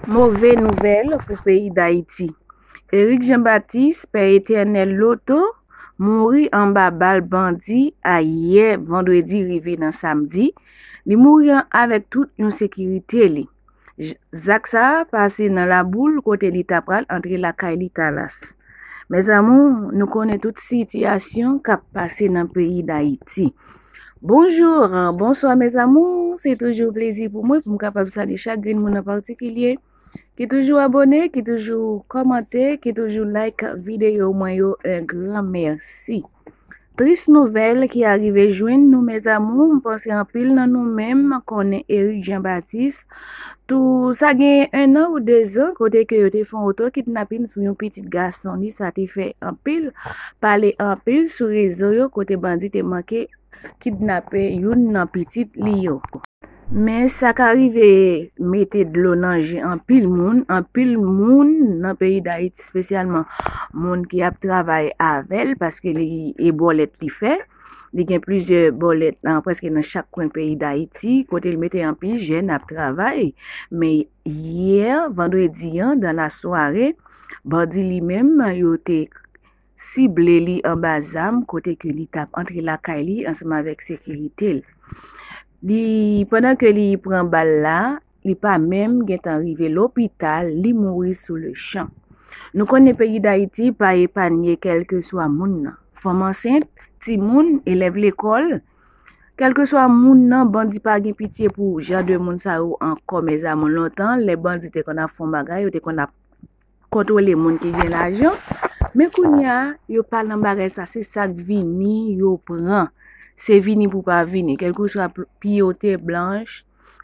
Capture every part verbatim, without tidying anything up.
Move nouvèl pou peyi Dayiti. Eric Jean Baptiste, pè etènèl Loto, mouri anba bal bandi ayè vandredi rive nan samdi. Li mouri an- avèk tout yon sekirite li. J- Zak sa a pase nan Laboul kote li ta pral antre lakay li Talas. Mezamou, nou konnen tout sitiyasyon k ap pase nan peyi Dayiti. Bonjou, bonswa mezamou, se toujou plezi pou mwen pou m kapab salye chak grenn moun an patikilye ki toujou abòne, ki toujou kòmante, ki toujou like videyo mwen yo, un grand merci. Tris nouvèl ki arive jwenn nou mezamou, m panse anpil nan nou menm konnen Eric Jean Baptiste. Tou sa gen ennan ou dezan kote ke yo te fè yon oto kidnapin sou yon pitit gason li, sa te fè anpil pale anpil sou rezo yo kote bandi te manke kidnape youn nan pitit li yo. Men sa ka rive mete dlo nan je anpil moun, anpil moun nan peyi Dayiti, espesyalman moun ki ap travay avè l, paske li e bòlèt li fè. Li gen plizyè bòlèt nan prèske nan chak kwen peyi Dayiti, kote l mete anpil jèn ap travay. Men yè, vandredi an, dan la sware, bandi li menm, yo te sible li anba zam kote ke li t ap antre lakay li ansanm avèk sekirite l. Li, pandan ke li pran bal la, li pa menm gentan rive lopital, li mouri sou le chan. Nou konnen peyi Dayiti pa epanye kèlkeswa moun nan. Fanm ansent, timoun, elèv lekòl, kèlkeswa moun nan, bandi pa gen pitye pou jan de moun sa yo ankò. Mezamou, lontan, lè bandi te konn ap fè yon bagay, yo te konn ap kontwole moun ki gen lajan. Men kounye a, yo pa nan bagay sa, se sa k vini, yo pran. Se vini pou pa vini. Kèlkeswa pye w te blanch,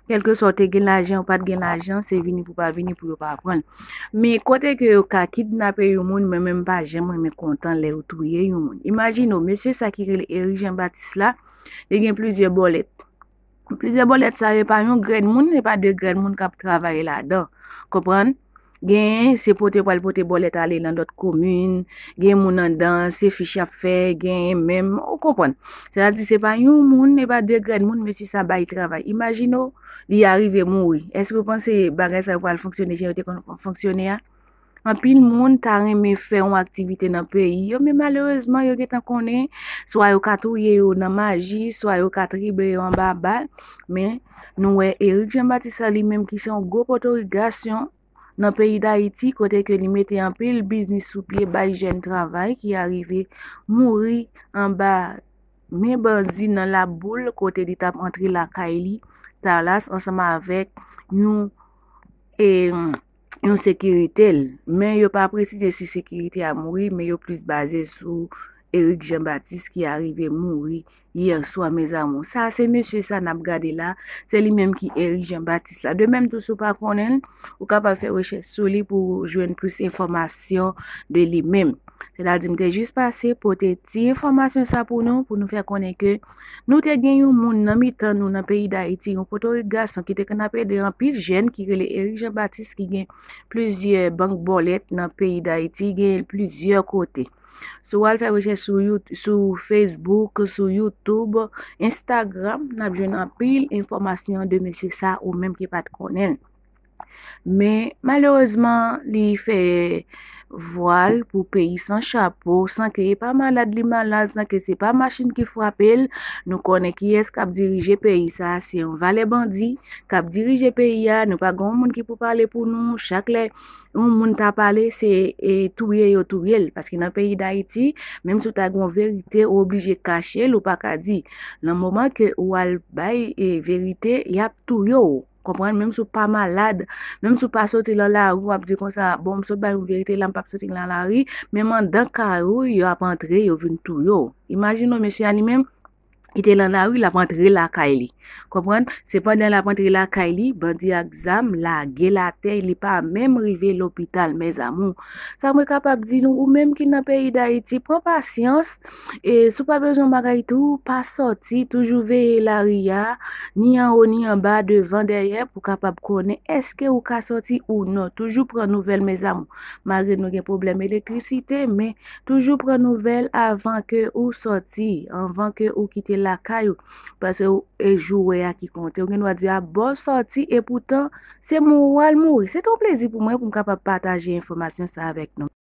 kèlkeswa w te gen lajan, ou pa t gen lajan, se vini pou pa vini pou yo pa pran l. Men kote ke yo ka kidnape yon moun, mwen menm pa janm renmen kontan lè yo touye yon moun. Imajine w, mesye sa ki rele Eric Jean Baptiste la, li gen plizyè bòlèt. Plizyè bòlèt sa yo, e pa yon grenn moun, e pa de grenn moun k ap travay ladan. Konprann? Gen, se pote pral pote bòlèt ale nan lòt komin, gen moun anndan, se fich y ap fè, gen menm, ou konprann. Sètadi, se pa yon moun, e pa de grenn moun, mesye sa bay travay. Imajine w, li arive mouri. Èske w panse bagay sa yo pral fonksyone jan yo te konn fonksyone a? Anpil moun ta renmen fè yon aktivite nan peyi yo, men malerezman, yo gentan konnen, swa yo ka touye yo nan maji, swa yo ka trible yo anba bal. Men, nou wè Eric Jean Baptiste la, li menm ki se yon gwo potorik gason nan peyi Dayiti, kote ke li mete anpil biznis sou pye, bay jèn travay, ki arive mouri anba men bandi nan Laboul, kote li t ap antre lakay li, Talas, ansanm avèk yon, e, yon sekirite l. Men yo pa presize si sekirite a mouri, men yo plis baze sou Eric Jean Baptiste ki arive mouri yè swa, mezamou. Sa se mesye sa n ap gade la, se li menm ki Eric Jean Baptiste la. De menm tou, si w pa konnen l, ou kapab fè rechèch sou li pou w jwenn plis enfòmasyon de li menm. Sètadi, m te jis pase pote ti enfòmasyon sa pou nou, pou nou fè konnen ke nou te gen yon moun nan mitan nou nan peyi Dayiti, yon potorik gason ki te konn ap ede anpil jèn ki rele Eric Jean Baptiste ki gen plizyè bank bòlèt nan peyi Dayiti, gen plizyè kote. Si w al fè rechèch sou You- sou Facebook, sou YouTube, Instagram, n ap jwenn anpil enfòmasyon de mesye sa ou menm ki pa t konnen l. Men, malerezman, li fè vwal pou peyi san chapo, san ke e pa malad li malad, san ke se pa machin ki frape l. Nou konnen kiyès k ap dirije peyi sa, se yon valè bandi k ap dirije peyi a. Nou pa gen yon moun ki pou pale pou nou. Chak lè yon moun ta pale, se, e, touye yo touye l. Paske nan peyi Dayiti, menm si w ta gen yon verite, ou oblije kache l, ou pa ka di. Nan moman ke ou al bay, e, verite, y ap touye w. Konprann? Menm si w pa malad, menm si w pa soti lan lari, w ap di konsa, bon, m sot bay yon verite la, m p ap soti lan lari, menm anndan kay ou, y ap antre, yo vin touye w. Imajine w, mesye a li menm, li te lan lari, l ap antre lakay li. Konprann? Se pandan l ap antre lakay li, bandi ak zam lage l atè, li pa menm rive lopital, mèzamou. Sa mwen kapab di nou, ou menm ki nan peyi Dayiti, pran pasyans, e si w pa bezwen yon bagay tou, pa sòti, toujou veye lari a, ni anwo, ni anba, devan, dèyè, pou kapab konnen èske ou ka sòti ou non. Toujou pran nouvèl, mèzamou. Malgre nou gen pwoblèm elektrisite, men toujou pran nouvèl avan ke ou sòti, avan ke ou kite lakay ou. Paske e jou wè a ki konte. Ou gen dwa di a bò sòti, epoutan se mouri w al mouri. Se te yon plezi pou mwen pou m kapab pataje enfòmasyon sa avèk nou.